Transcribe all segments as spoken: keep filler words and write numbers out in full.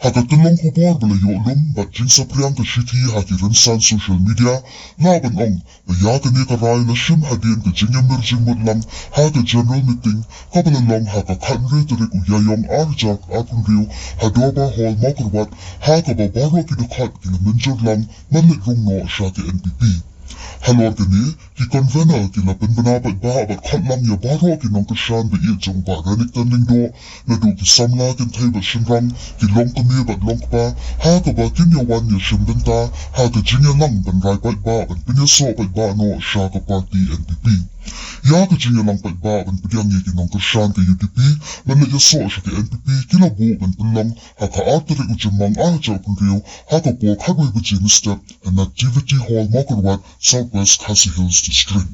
Ha ka tyllong khubor ba la ïoh lum bad jingsaphriang ka shithi ha ki rynsan social media, lah ban ong ba ïa kane ka rai la shim hadien ka jingïamir jingmut lang ha ka general meeting kaba la long ha ka khathynriew tarik u Ïaïong arhajar arphew hynriew ha Dorbar Hall Mawkyrwat, ha kaba baroh ki dkhot ki la mynjur lang ban leit rung noh sha ka N P P. Halor kane, ki convener ki la pynbna paidbah bad khot lang ïa baroh ki nongkyrshan ba ïeit jong Bah Renikton Lyngdoh, naduh ki samla kynthei bad shynrang, ki longkmie bad longkpa, ha kaba kin ïa wan ïa shim bynta ha ka jingïalang ban rai paidbah ban pynïasoh paidbah noh sha ka party N P P. Ïa ka jingïalang paidbah ban pdiang ïa ki nongkyrshan ka U D P ban leit ïasoh sha ka N P P ki la buh ban pynlong ha ka ar tarik u Jymmang arhajar arphew hynriew ha ka por khatwei baje mynstep ha Nativity Hall Mawkyrwat, South West Khasi Hills District.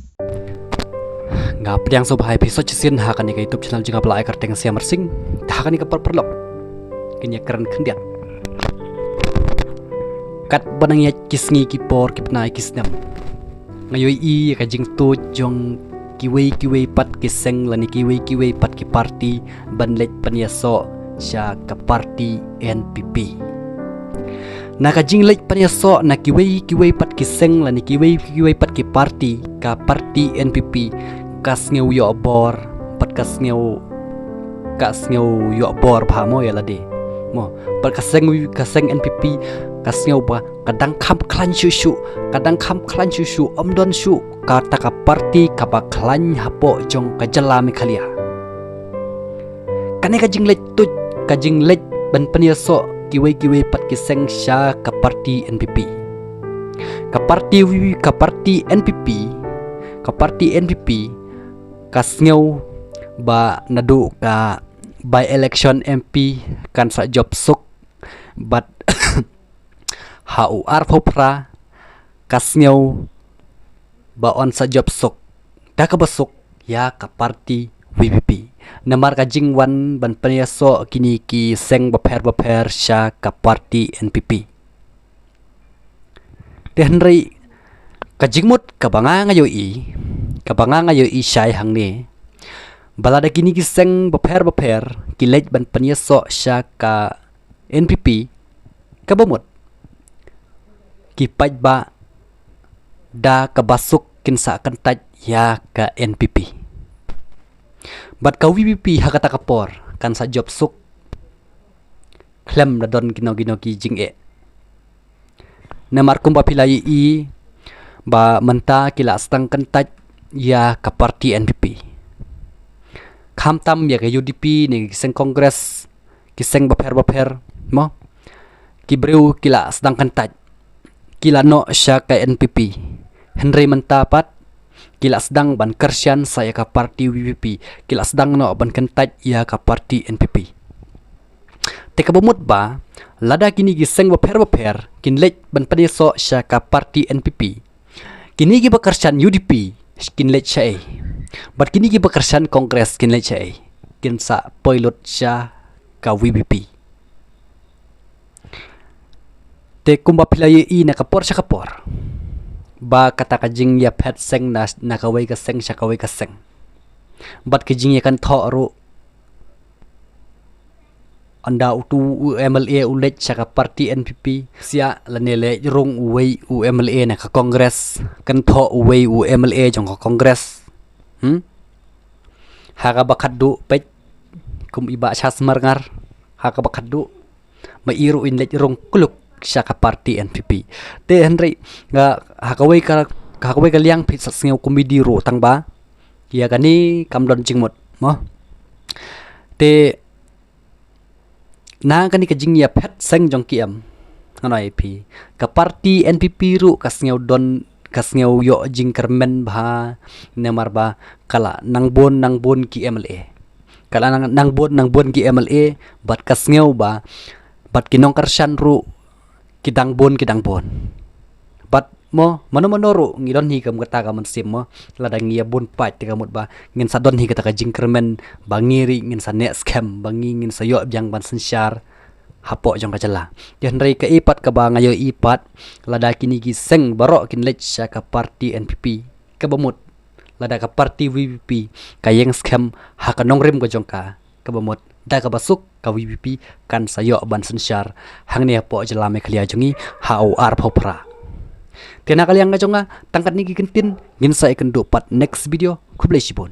Nga pdiang sngewbha ïa phi shisien ha kane ka YouTube channel jong nga ba la ai kyrteng Siam Marsing. Ha kane ka por paralok, ngin ïa kren khyndiat. Katba nang ïaid ki sngi ki por ki bnai ki snem, nga ïohi ïa ka jingtuid jong kiwei kiwei pat ki seng lane kiwei kiwei pat ki party ban leit pynïasoh sha ka party N P P. Na ka jingleit pynïasoh na kiwei kiwei pat ki seng lane kiwei kiwei pat ki party, ka party N P P ka sngew ïoh bor, bad ka sngew, ka sngew ïoh bor bha mo ïa lade. Mo, bad ka seng, ka seng N P P ka sngew ba ka dang kham khlaiñ shuh shuh, ka dang kham khlaiñ shuh shuh, ym don shuh kata ka party kaba khlaiñ hapoh jong ka jylla Meghalaya. Kane ka jingleit tuid, ka jingleit ban pynïasoh kiwei kiwei pat ki seng sha ka party N P P. Ka party, ka party N P P, ka party N P P ka sngew ba naduh ka by election M P kan sa jop suk, bad ha u arphew phra ka sngew ba yn sa jop suk, da kaba suk ïa ka party V P P. Namar ka jingwan ban pynïasoh kine ki seng bapher bapher sha ka party N P P. Te hynrei ka jingmut kaba nga nga ïohi, kaba nga nga ïohi shai hangne, ba lada kine ki seng bapher bapher ki leit ban pynïasoh sha ka N P P, kaba mut ki paidbah da kaba suk kin sa kyntait ïa ka N P P. Bad ka V P P ha kata ka por kan sa jop suk khlem da don kino kino ki jingeh. Namar kumba phi la ïohi ba mynta ki la sdang kyntait ïa ka party N P P. Khamtam ïa ka U D P ne ki seng Congress, ki seng bapher bapher, mo, ki briew ki la sdang kyntait, ki la noh sha ka N P P. Hynrei mynta pat ki la sdang ban kyrshan sa ïa ka party V P P, ki la sdang noh ban kyntait ïa ka party N P P. Te kaba mut ba lada kine ki seng bapher bapher kin leit ban pynïasoh sha ka party N P P, kine kiba kyrshan U D P kin leit shaei? Bad kine kiba kyrshan Congress kin leit shaei? Kin sa poi lut sha ka V P P. Te kumba phi la ïohi na ka por sha ka por, ba kata ka jingïaphet seng na, na kawei ka seng sha kawei ka seng, bad ka jingïakynthoh ruh, ynda utu u M L A u leit sha ka party N P P, sha lane leit rung uwei u M L A na ka Congress, kynthoh uwei u M L A jong ka Congress. Hmm? Ha kaba khatduh peit, kum i Bah Shasmar Ngar, ha kaba khatduh, ma i ruh in leit rung kluk sha ka party N P P. Te hynrei nga, ha kawei ka, ha kawei ka liang phi sa sngew komedi ruh tang ba ïa kane kam don jingmut, mo. Te na kane ka jingïaphet seng jong ki em, nga ong ïa phi, ka party N P P ruh ka sngew don, ka sngew ïoh jingkyrmen bha, namar ba ka la nang bun nang bun ki M L A. Ka la nang, nang bun nang bun ki M L A, bad ka sngew ba bad ki nongkyrshan ruh ki dang bun, ki dang bun. Bad mo, mano mano ruh ngi don hi kum kata ka mynsiem mo, lada ngi ïa bun paid te ka mut ba ngin sa don hi kata ka jingkyrmen ba ngi ruh ngin sa neh skhem, ba ngi ngin sa ïoh biang ban synshar hapoh jong ka jylla. Te hynrei kaei pat kaba nga ïohi pat, lada kine ki seng baroh kin leit sha ka party N P P, kaba mut lada ka party V P P ka ïeng skhem ha ka nongrim ka jong ka, kaba mut da kaba suk ka V P P kan sa ïoh ban synshar hangne hapoh jylla Meghalaya jong ngi ha u arphew phra. Te na ka liang ka jong nga tang katne ki kyntien, ngin sa ïakynduh pat next video. Khublei shibun.